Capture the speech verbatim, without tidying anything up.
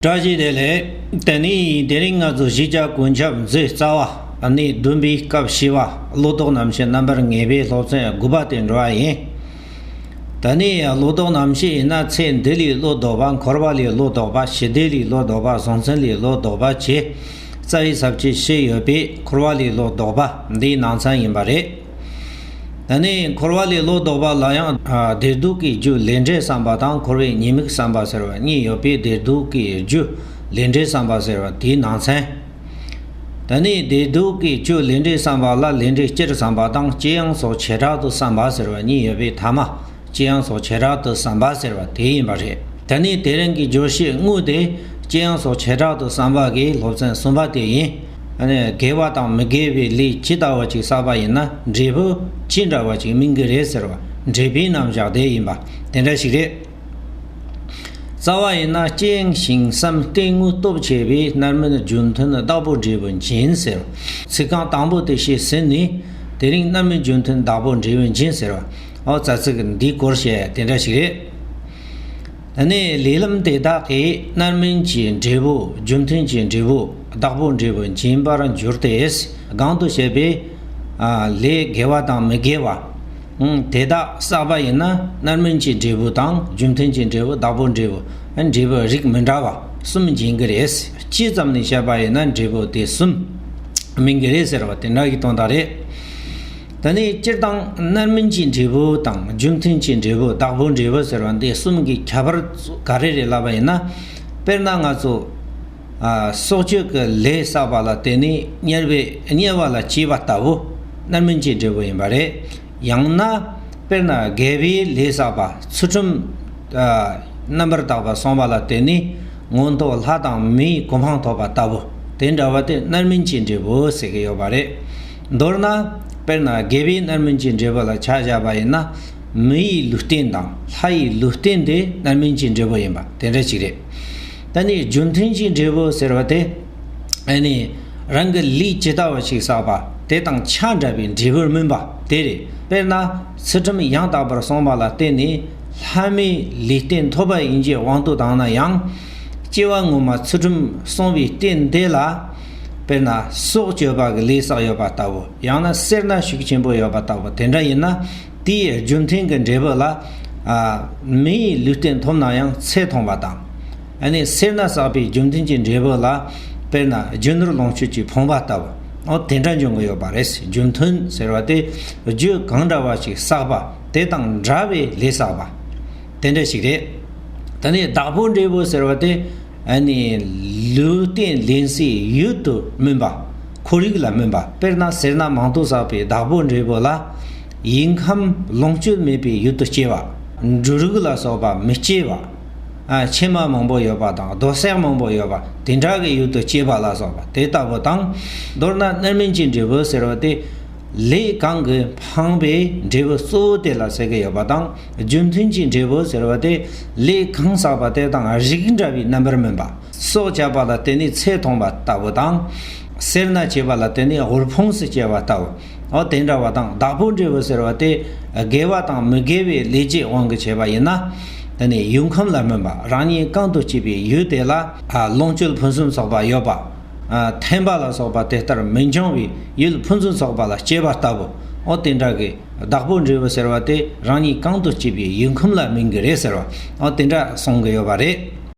བཀྲ་ཤིས་བདེ་ལེགས། དེ་ནས་དེ་རིང་ང་ཚོ་གཞིས་ཆགས་ཀུན་ཁྱབ་མཛོད་རྩ་བ་གནས་བདུན་པའི་སྐབས་བཞི་བ་བློ་ལྡོག་རྣམ་བཤད་རྣམ་པར་ངེས་པའི་སློབ་ཚན་དགུ་པ་དེ་འགྲོ་བ་ཡིན། དེ་ནས་བློ་ལྡོག་རྣམ་བཤད་ཡིན་ན། ཚེ་འདི་ལས་བློ་ལྡོག་པ། འཁོར་བ་ལས་བློ་ལྡོག་པ། ཕྱི་བདེ་ལས་བློ་ལྡོག་པ། གཟུང་འཛིན་ལས་བློ་ལྡོག་པ་བཅས་རྩ་བའི་ས་བཅད་བཞི་ཡོད་པས། འཁོར་བ་ལས་བློ་ལྡོག་པ་འདིའི་ནང་ཚན་ཡིན་པ་རེད། ད་ནི་འཁོར་བ་ལས་བློ་ལྡོག་པ་ལ་ཡང་ཨ་བདེ་སྡུག་གི་རྒྱུ་ལས་འབྲས་བསམ་པ་དང་། འཁོར་བའི་ཉེས་དམིགས་བསམ་པ་ཟེར་བ་གཉིས་ཡོད་པས། བདེ་སྡུག་གི་རྒྱུ་ལས་འབྲས་བསམ་པ་ཟེར་བ་དེའི་ནང་ཚན། ད་ནི་བདེ་སྡུག་གི་རྒྱུ་ལས་འབྲས་བསམ་པ་ལ་ལས་འབྲས་སྤྱིར་བསམ་པ་དང་། སྤྱི་ཡང་སོགས་བྱེ་བྲག་ཏུ་བསམ་པ་ཟེར་བ་གཉིས་ཡོད་པས། ཐ་མ་སྤྱི་ཡང་སོགས་བྱེ་བྲག་ཏུ་བསམ་པ་ཟེར་བ་དེ་ཡིན་པ་རེད། ད་ནི་དེ་རིང་གི་བརྗོད་བྱའི་དངོས་དེ་སྤྱི་ཡང་སོགས་བྱེ་བྲག་ཏུ་བསམ་པ་གི་སློབ་ཚན་གསུམ་པ་དེ་ཡིན། ཨ་ནི་དགེ་བ་དང་མི་དགེ་བའི་ལས་ཇི་ལྟ་བ་ཅིག་བསགས་པ་ཡིན་ན་འབྲས་བུ་ཇི་འདྲ་བ་ཅིག་སྨིན་གྱི་རེད་ཟེར་བ། འབྲས་བུའི་རྣམ་གཞག་དེ་ཡིན་པ་དེ་འདྲ་ཞིག་རེད། རྩ་བ་ཡིན་ན། སྤྱི་ཡིན་ཞིང་བསམ་གཏན་དངོས་སྟོབས་ཆེ་བས། རྣམ་སྨིན་རྒྱུ་མཐུན་བདག་པོ་འབྲས་བུ་འབྱིན་ཟེར། ཚིག་རྐང་དང་པོ་དེ་བཤད་ཟིན་ནས། དེ་རིང་རྣམ་སྨིན་རྒྱུ་མཐུན་བདག་པོ་འབྲས་བུ་འབྱིན་ཟེར་བ། ཨོ་རྩ་ཚིག་འདིའི་སྐོར་བཤད་དེ་འདྲ་ཞིག་རེད། ད་ནི་ལས་ལམ་དེ་དག་གིས་རྣམ་སྨིན་གྱི་འབྲས་བུ། རྒྱུ་མཐུན་གྱི་འབྲས་བུ། བདག་པོའི་འབྲས་བུ་འབྱིན་པར་འགྱུར་ཏེ། གོང་དུ་བཤད་པའི་ཨ་ལས་དགེ་བ་དང་མི་དགེ་བ་ཨང་དེ་དག་བསགས་པ་ཡིན་ན། རྣམ་སྨིན་གྱི་འབྲས་བུ་དང་། རྒྱུ་མཐུན་གྱི་འབྲས་བུ། བདག་པོའི་འབྲས་བུ། ཨ་འབྲས་བུ་རིགས་མི་འདྲ་བ་གསུམ་འབྱིན་གྱི་རེད། སྤྱི་ཙམ་ནས་བཤད་པ་ཡིན་ན་འབྲས་བུ་དེ་གསུམ་སྨིན་གྱི་རེད་ཟེར་བ་དེ་འདྲ་གི་དོན་དག་རེད། ད་ནི་སྤྱིར་བཏང་རྣམ་སྨིན་གྱི་འབྲས་བུ་དང་། རྒྱུ་མཐུན་གྱི་འབྲས་བུ། བདག་པོའི་འབྲས་བུ་ཟེར་བ་འདི་གསུམ་གྱི་ཁྱད་པར་ག་རེ་རེད་ལབ་པ་ཡིན་ན། དཔེར་ན་ང་ཚོ་ཨ་སྲོག་གཅོད་ཀྱི་ལས་བསགས་པ་ལ་བརྟེན་ནས་དམྱལ་བའི་དམྱལ་བ་ལ་སྐྱེས་པ་ལྟ་བུ་རྣམ་སྨིན་གྱི་འབྲས་བུ་ཡིན་པ་རེད། ཡང་ན་དཔེར་ན་དགེ་བའི་ལས་བསགས་པ། ཚུལ་ཁྲིམས་ཨ་རྣམ་པར་དག་པ་སྲུང་བ་ལ་བརྟེན་ནས་མངོན་མཐོ་ལྷ་དང་མིའི་གོ་འཕང་ཐོབ་པ་ལྟ་བུ་དེ་འདྲ་བ་དེ་རྣམ་སྨིན་གྱི་འབྲས་བུ་ཟེར་གྱི་ཡོད་པ་རེད། མདོར་ན་དཔེར་ན་དགེ་བའི་རྣམ་སྨིན་གྱི་འབྲས་བུ་ལ་ཆ་བཞག་པ་ཡིན་ན། མི་ཡི་ལུས་རྟེན་དང་ལྷ་ཡི་ལུས་རྟེན་དེ་རྣམ་སྨིན་གྱི་འབྲས་བུ་ཡིན་པ་དེ་འདྲ་ཅིག་རེད། ད་ནི་རྒྱུ་མཐུན་གྱི་འབྲས་བུ་ཟེར་བ་དེ། ཨ་ནི་རང་གི་ལས་ཇི་ལྟ་བ་ཞིག་བསགས་པ་དེ་དང་ཆ་འདྲ་བའི་འབྲས་བུར་སྨིན་པ་དེ་རེད། དཔེར་ན་ཚུལ་ཁྲིམས་ཡང་དག་པར་བསྲུངས་པ་ལ་བརྟེན་ནས་ལྷ་མིའི་ལུས་རྟེན་ཐོབ་པ་ཡིན་གྱི་དབང་དུ་བཏང་ན་ཡང་། སྐྱེ་བ་སྔོན་མ་ཚུལ་ཁྲིམས་བསྲུངས་པའི་རྟེན་དེ་ལ། དཔེར་ན་སྲོག་གཅོད་པ་གི་ལས་བསགས་ཡོད་པ་ལྟ་བུ། ཡང་ན་སེར་སྣ་ཤུགས་ཆེན་པོ་ཡོད་པ་ལྟ་བུ་དེ་འདྲ་ཡིན་ན། དེའི་རྒྱུ་མཐུན་གྱི་འབྲས་བུ་ལ། ཨ་མིའི་ལུས་རྟེན་ཐོབ་ན་ཡང་ཚེ་ཐོང་བ་དང་། ཨ་ནི་སེར་སྣ་བསགས་པའི་རྒྱུ་མཐུན་གྱི་འབྲས་བུ་ལ། དཔེར་ན་རྒྱུ་ནོར་ལོངས་སྤྱོད་ཀྱིས་ཕོངས་པ་ལྟ་བུ། འོ་དེ་འདྲ་འབྱུང་གི་ཡོད་པ་རེད། རྒྱུ་མཐུན་ཟེར་བ་དེ་རྒྱུ་གང་འདྲ་བ་ཞིག་བསགས་པ་དེ་དང་འདྲ་བའི་ལས་བསགས་པ་དེ་འདྲ་ཞིག་རེད། ད་ནི་བདག་པོའི་འབྲས་བུ་ཟེར་བ་དེ། ཨ་ནི་ལུས་རྟེན་ལེན་སའི་ཡུལ་དུ་སྨིན་པ། ཁོར་ཡུག་ལ་སྨིན་པ། དཔེར་ན་སེར་སྣ་མང་དུ་བསགས་པའི་བདག་པོའི་འབྲས་བུ་ལ། ཡིད་ཁམས་ལོངས་སྤྱོད་མེད་པའི་ཡུལ་དུ་སྐྱེ་བ། འབྲུ་རིགས་ལ་སོགས་པ་མི་སྐྱེ་བ། ཨ་ཕྱེ་མ་མང་པོ་ཡོད་པ་དང་རྡོ་སེག་མང་པོ་ཡོད་པ་དེ་འདྲ་གི་ཡུལ་དུ་སྐྱེ་བ་ལ་སོགས་པ་དེ་ལྟ་བུ་དང་། མདོར་ན་རྣམ་སྨིན་གྱི་འབྲས་བུ་ཟེར་བ་དེ། ལས་གང་གིས་འཕངས་པའི་འབྲས་བུ་གཙོ་བོ་དེ་ལ་ཟེར་གྱི་ཡོད་པ་དང་། རྒྱུ་མཐུན་གྱི་འབྲས་བུ་ཟེར་བ་དེ་ལས་གང་བསགས་པ་དེ་དང་རིགས་འདྲ་བའི་རྣམ་པར་སྨིན་པ། སྲོག་བཅད་པ་ལ་བརྟེན་ནས་ཚེ་ཐོང་བ་ལྟ་བུ་དང་། སེར་སྣ་བཅད་པ་ལ་བརྟེན་ནས་དབུལ་ཕོངས་སུ་སྐྱེ་བ་ལྟ་བུ། འོ་དེ་འདྲ་བ་དང་། བདག་པོའི་འབྲས་བུ་ཟེར་བ་དེ་དགེ་བ་དང་མི་དགེ་བའི་ལས་ཀྱི་དབང་གིས་བྱས་པ་ཡིན་ན། དེ་ནི་ཡུལ་ཁམས་ལ་སྨིན་པ། རང་ཉིད་གང་དུ་སྐྱེས་པའི་ཡུལ་དེ་ལ་ཨ་ལོངས་སྤྱོད་ཕུན་སུམ་ཚོགས་པ་ཡོད་པ། ཨ་ཐན་པ་ལ་སོགས་པ་དེ་ལྟར་མི་འབྱུང་བའི་ཡུལ་ཕུན་སུམ་ཚོགས་པ་ལ་སྐྱེས་པ་ལྟ་བུ། འོ་དེ་འདྲ་གི་བདག་པོའི་འབྲས་བུ་ཟེར་བ་དེ་རང་ཉིད་གང་དུ་སྐྱེས་པའི་ཡུལ་ཁམས་ལ་སྨིན་གྱི་རེད་ཟེར་བ། འོ་དེ་འདྲ་གསུང་གི་ཡོད་པ་རེད།